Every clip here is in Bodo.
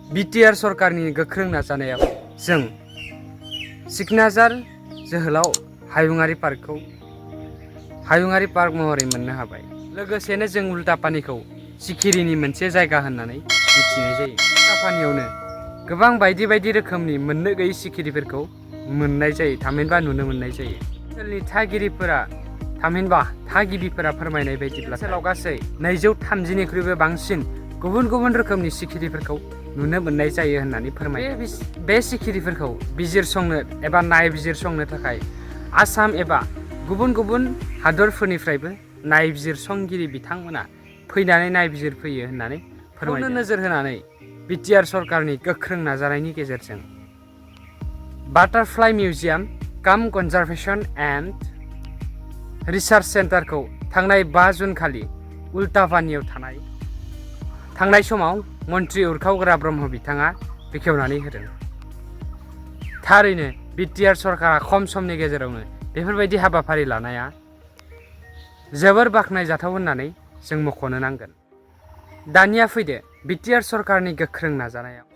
बिटिआर सरकारनि गोख्रों नाजानायाव जों सिकनाझार जोहोलाव हायुङारि पार्क महरै मोननो हाबाय। लोगोसेनो जों उल्टापानिखौ सिखिरिनि मोनसे जायगा होननानै मिथिनाय जायो। उल्टापानियावनो गोबां बायदि बायदि रोखोमनि मोननो गैयै सिखिरिफोरखौ मोननाय जायो, थामहिनबा नुनो मोननाय जायो। ओनसोलनि थागिबिफोरा फोरमायनाय बायदिब्ला ओनसोलाव गासै 230निख्रुइबो बांसिन गुबुन गुबुन रोखोमनि सिखिरिफोरखौ नुनो मोननाय जायो होननानै फोरमायो। बे सिखिरिफोरखौ बिजिरसंनो एबा नायबिजिरसंनो थाखाय आसाम एबा गुबुन गुबुन हादरफोरनिफ्रायबो नायबिजिरसंगिरि बिथांमोना फैनानै नायबिजिरफैयो होननानै फोरमायदों। नोजोर होनानै बिटिआर सरकारनि गोख्रों नाजानायनि गेजेरजों बाटारफ्लाइ मिउजियाम काम कनजारभेशन एन्ड रिसार्च सेन्टारखौ थांनाय 5 जुन खालि उल्टापानियाव थांनाय समाव मन्त्रि उरखावग्रा ब्रह्म बिथाङा बेखेवनानै होदों। थारैनो बिटिआर सरकारा खम समनि गेजेरावनो बेफोरबायदि हाबाफारि लानाया जोबोर बाख्नायजाथाव होननानै जों मख'नो नांगोन। दानिया फैदो बिटिआर सरकारनि गोख्रों नाजानायाव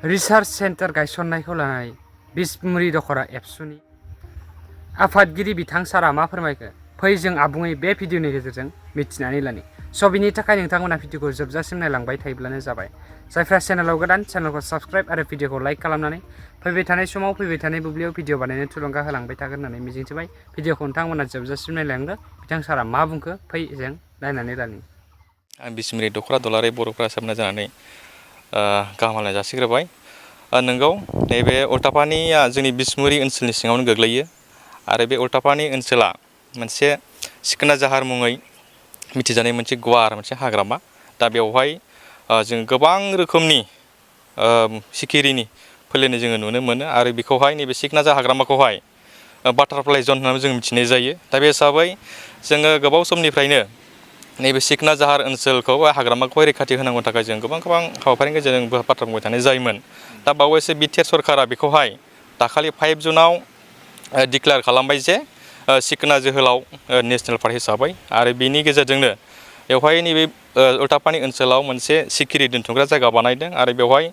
रिसार्च सेन्टार गायसननायखौ लानानै बिसमुरि दख'र एबसुनि आफादगिरि बिथां सारा मा फोरमायखो फै जों आबुङै बे भिडिअनि गेजेरजों मिथिनानै लानि। स' बिनि थाखाय नोंथांमोना भिडिअखौ जोबजासिम नायलांबाय थायोब्लानो जाबाय। जायफ्रा चेनेलाव गोदान चेनेलखौ साबस्क्राइब आरो भिडिअखौ लाइक खालामनानै फैबाय थानाय समाव फैबाय थानाय बुब्लियाव भिडिअ बानायनो थुलुंगा होलांबाय थागोन होननानै मिजिंथिबाय। भिडिअखौ नोंथांमोना जोबजासिम नायलांदो। बिथां सारा मा बुंखो फै जों नायनानै लानि। आं बिसमुरि दख'रा दुलाराय बर'फोरा साबना जानानै गाहाम हामलायनाय जासिग्रोबाय। नोंगौ नैबे उल्टापानिया जोंनि बिसमुरि ओनसोलनि सिङावनो गोग्लैयो आरो बे उल्टापानि ओनसोला मोनसे सिकनाझार मुङै मिथिजानाय मोनसे गुवार मोनसे हाग्रामा। दा बेवहाय जों गोबां रोखोमनि सिखिरिनि फोलेरनि जोङो नुनो मोनो आरो बेखौहाय नैबे सिकनाझार हाग्रामाखौहाय बाटारफ्लाइ जन होननानै जों मिथिनाय जायो। दा बे हिसाबै जोङो गोबाव समनिफ्रायनो नैबे सिकनाझार ओनसोलखौ हाग्रामाखौहाय रैखाथि होनांगौ थाखाय जों गोबां हाबाफारिनि गेजेरजों बाथ्रा बुंबाय थानाय जायोमोन। दा बावैसो बिटिआर सरकारा बेखौहाय दाखालि 5 जुनाव डिक्लेयार खालामबाय जे सिकना जोहोलाव नेसनेल पार्क हिसाबै आरो बेनि गेजेरजोंनो बेवहाय नैबे उल्टापानि ओनसोलाव मोनसे सिखिरि दोनथुमग्रा जायगा बानायदों आरो बेवहाय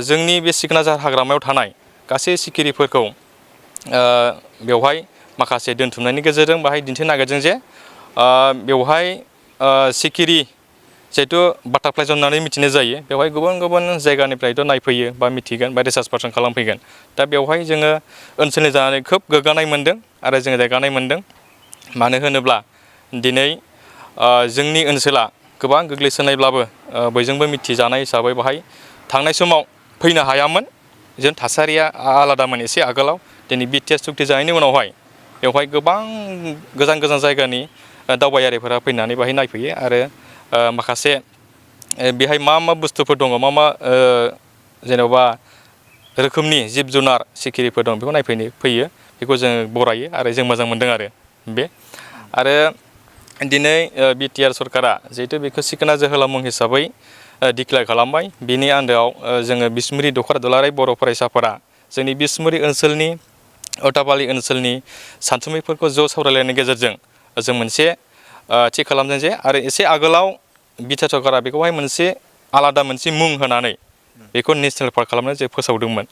जोंनि बे सिकनाझार हाग्रामायाव थानाय गासै सिखिरिफोरखौ बेवहाय माखासे दोनथुमनायनि गेजेरजों बाहाय दिन्थिनो नागिरदों जे बेवहाय सिखिरि जिहेथु बाटारफ्लाइ जन होननानै मिथिनाय जायो। बेवहाय गुबुन गुबुन जायगानिफ्रायथ' नायफैयो बा मिथिगोन बा रिसार्च पारसन खालामफैगोन। दा बेवहाय जोङो ओनसोलनि जानानै खोब गोग्गानाय मोनदों आरो जोङो देरगानाय मोनदों। मानो होनोब्ला दिनै जोंनि ओनसोला गोबां गोग्लैसोनायब्लाबो बयजोंबो मिथिजानाय हिसाबै बाहाय थांनाय समाव फैनो हायामोन। जों थासारिया आलादामोन एसे आगोलाव। दिनै बिटिआर सुक्ति जानायनि उनावहाय बेवहाय गोबां गोजान गोजान जायगानि दावबायारिफोरा फैनानै बाहाय नायफैयो आरो माखासे बेहाय मा मा बुस्थुफोर दङ, मा मा जेनेबा रोखोमनि जिब जुनार सिखिरिफोर दं बेखौ नायफैनो फैयो। बेखौ जों बरायो आरो जों मोजां मोनदों आरो दिनै बिटिआर सरकारा जिहेतु बेखौ सिकना जोहोलाव मुं हिसाबै डिक्लेयार खालामबाय। बिनि आन्दोआव जोङो बिसमुरि दख'रा दुलाराय बर' फरायसाफोरा जोंनि बिसमुरि ओनसोलनि उल्टापानि ओनसोलनि सानसुमैफोरखौ ज' सावरायलायनायनि गेजेरजों जों मोनसे थि खालामदों जे आरो एसे आगोलाव बिटिआर सरकारा बेखौहाय मोनसे आलादा मोनसे मुं होनानै बेखौ नेसनेल पार्क खालामनो जे फोसावदोंमोन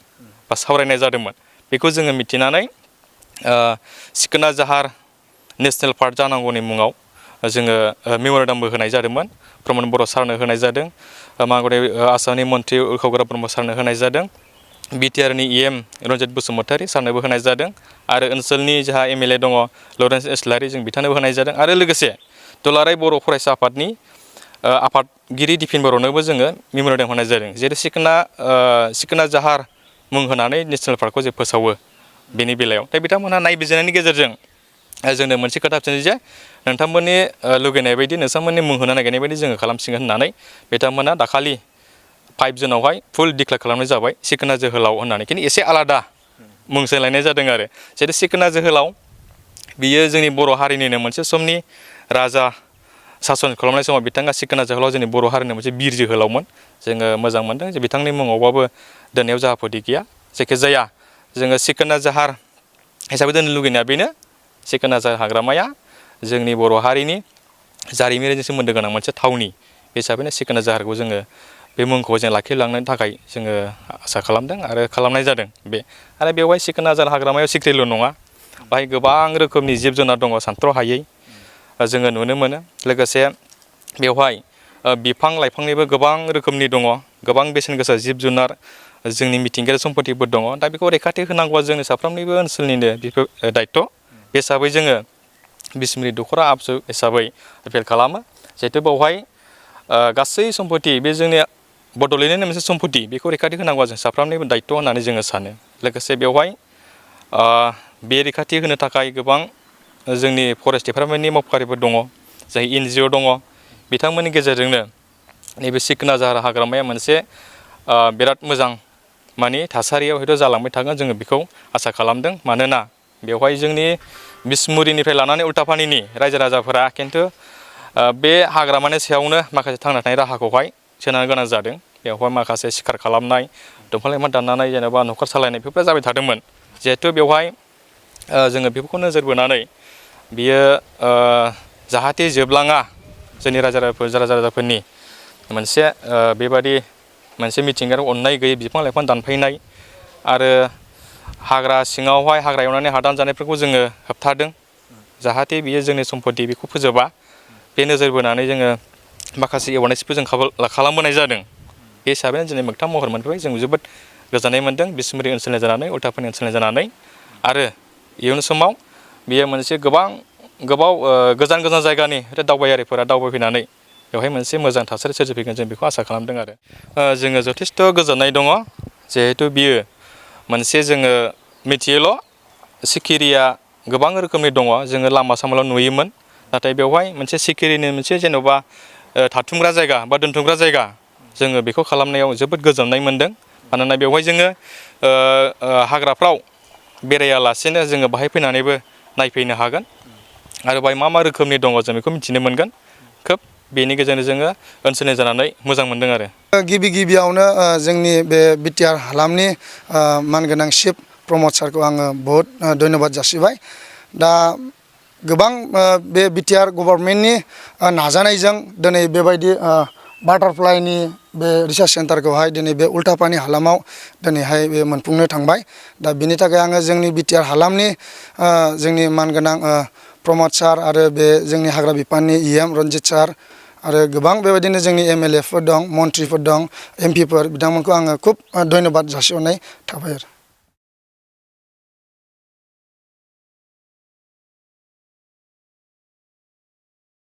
बा सावरायनाय जादोंमोन। बेखौ जोङो मिथिनानै सिकनाझार नेसनेल पार्क जानांगौनि मुङाव जोङो मेम'रेन्डामबो होनाय जादोंमोन। प्रमद बर' सारनो होनाय जादों, आसामनि मन्त्रि उरखावग्रा ब्रह्म सारनो होनाय जादों, बिटिआरनि इएम रन्जित बसुमतारी सारनोबो होनाय जादों आरो ओनसोलनि जोंहा एमएलए दङ लरेन्स इस्लारि जों बिथांनोबो होनाय जादों आरो लोगोसे दुलाराय बर' फरायसा आफादनि आफादगिरि दिफिन बर'नोबो जोङो मेम'रेन्डाम होनाय जादों। जेरै सिकनाझार मुं होनानै नेसनेल पार्कखौ जे फोसावो बेनि बेलायाव। दा बिथांमोनहा नायबिजिरनायनि गेजेरजों जोंनो मोनसे खोथा खिन्थादों जे नोंथांमोननि लुगैनाय बायदि नोंथांमोननि मुं होनो नागिरनाय बायदि जोङो खालामसिगोन होननानै बिथांमोना दाखालि 5 जुनावहाय फुल डिक्लेयार खालामनाय जाबाय सिकना जोहोलाव होननानै। खिन्थु एसे आलादा मुं सोलायनाय जादों आरो जेरै सिकना जोहोलाव बियो जोंनि बर' हारिनिनो मोनसे समनि राजा सासन खालामनाय समाव बिथाङा सिकना जोहोलाव जोंनि बर' हारिनि मोनसे बिर जोहोलावमोन। जोङो मोजां मोनदों जे बिथांनि मुङावबाबो दोननायाव जाहा आपत्ति गैया। जायखिजाया जोङो सिकनाझार हिसाबै दोननो लुगैनाया बेनो सिकनाझार हाग्रामाया जोंनि बर' हारिनि जारिमिनजों सोमोन्दो गोनां मोनसे थावनि। बे हिसाबैनो सिकनाझारखौ जोङो बे मुंखौ जों लाखिलांनो थाखाय जोङो आसा खालामदों आरो खालामनाय जादों बे आरो बेवहाय सिखोनाजार हाग्रामायाव सिखिरिल' नङा बाहाय गोबां रोखोमनि जिब जुनार दङ सानथ्र' हायै जोङो नुनो मोनो लोगोसे बेवहाय बिफां लाइफांनिबो गोबां रोखोमनि दङ गोबां बेसेन गोसा जिब जुनार जोंनि मिथिंगायारि सम्पतिफोर दङ दा बेखौ रैखाथि होनांगौआ जोंनि साफ्रोमनिबो ओनसोलनिनो दायित्व बे हिसाबै जोङो बिसमुरि दख'र आबसु हिसाबै एपिल खालामो जिहेतु बेवहाय गासै सम्पति बे जोंनि बड'लेण्डनि मोनसे सम्पति बेखौ रैखाथि होनांगौआ जों साफ्रोमनिबो दायित्व होननानै जोङो सानो लोगोसे बेवहाय बे रैखाथि होनो थाखाय गोबां जोंनि फरेस्ट डिपार्टमेन्टनि मावफारिफोर दङ जाय NGO दङ बिथांमोननि गेजेरजोंनो नैबे सिखोनाजार हाग्रामाया मोनसे बिराद मोजां माने थासारियाव हयथ' जालांबाय थागोन जोङो बेखौ आसा खालामदों मानोना बेवहाय जोंनि बिसमुरिनिफ्राय लानानै उल्टापानिनि रायजो राजाफोरा खिन्थु बे हाग्रामानि सायावनो माखासे थांना थानाय राहाखौहाय सोनानो गोनां जादों बेवहाय माखासे सिखार खालामनाय दंफां लाइफां दाननानै जेनेबा न'खर सालायनाय बेफोर जाबाय थादोंमोन जिहेथु बेवहाय जोङो बेफोरखौ नोजोर बोनानै बियो जाहाथे जोबलाङा जोंनि रायजो राजाफोरनि मोनसे बेबादि मोनसे मिथिंगायारि अननाय गैयै बिफां लाइफां दानफायनाय आरो हाग्रा सिङावहाय हाग्रा एवनानै हादान जानायफोरखौ जोङो होबथादों जाहाथे बियो जोंनि सम्पति बेखौ फोजोबा बे नोजोर बोनानै जोङो माखासे एवारनेसबो जों खालामबोनाय जादों बे हिसाबैनो दिनै मोगथां महर मोनफैबाय जों जोबोद गोजोननाय मोनदों बिसमुरि ओनसोलनि जानानै उल्टापानि ओनसोलनि जानानै आरो इयुन समाव बियो मोनसे गोबाव गोजान जायगानि दावबायारिफोरा दावबायफैनानै बेवहाय मोनसे मोजां थासारि सोरजिफैगोन जों बेखौ आसा खालामदों आरो जोङो जथेस्थ' गोजोननाय दङ जिहेथु बियो मोनसे जोङो मिथियोल' सिखिरिया गोबां रोखोमनि दङ जोङो लामा सामायाव नुयोमोन नाथाय बेवहाय मोनसे सिखिरिनि मोनसे जेन'बा थाथुमग्रा जायगा बा दोनथुमग्रा जायगा जोङो बेखौ खालामनायाव जोबोद गोजोननाय मोनदों मानोना बेवहाय जोङो हाग्राफ्राव बेरायालासेनो जोङो बाहाय फैनानैबो नायफैनो हागोन आरो बाहाय मा रोखोमनि दङ जों बेखौ मिथिनो मोनगोन खोब बेनि गेजेरजों जोङो ओनसोलनि जानानै मोजां मोनदों आरो गिबियावनो जोंनि बे बिटिआर हालामनि मानगोनां चिफ प्रमद सारखौ आङो बहुद धन्यबाद जासिबाय दा गोबां बे बिटिआर गभर्नमेन्टनि नाजानायजों दिनै बेबायदि बाटारफ्लाइनि बे रिसार्च सेन्टारखौहाय दिनै बे उल्टापानि हालामाव दिनैहाय बे मोनफुंनो थांबाय दा बिनि थाखाय आङो जोंनि बिटिआर हालामनि जोंनि मानगोनां प्रमद सार आरो बे जोंनि हाग्रा बिफाननि EM रन्जित सार आरो गोबां बेबायदिनो जोंनि MLA फोर दं मन्थ्रिफोर दं MP फोर बिथांमोनखौ आङो खुब धन्यबाद जासिहरनाय थाबाय आरो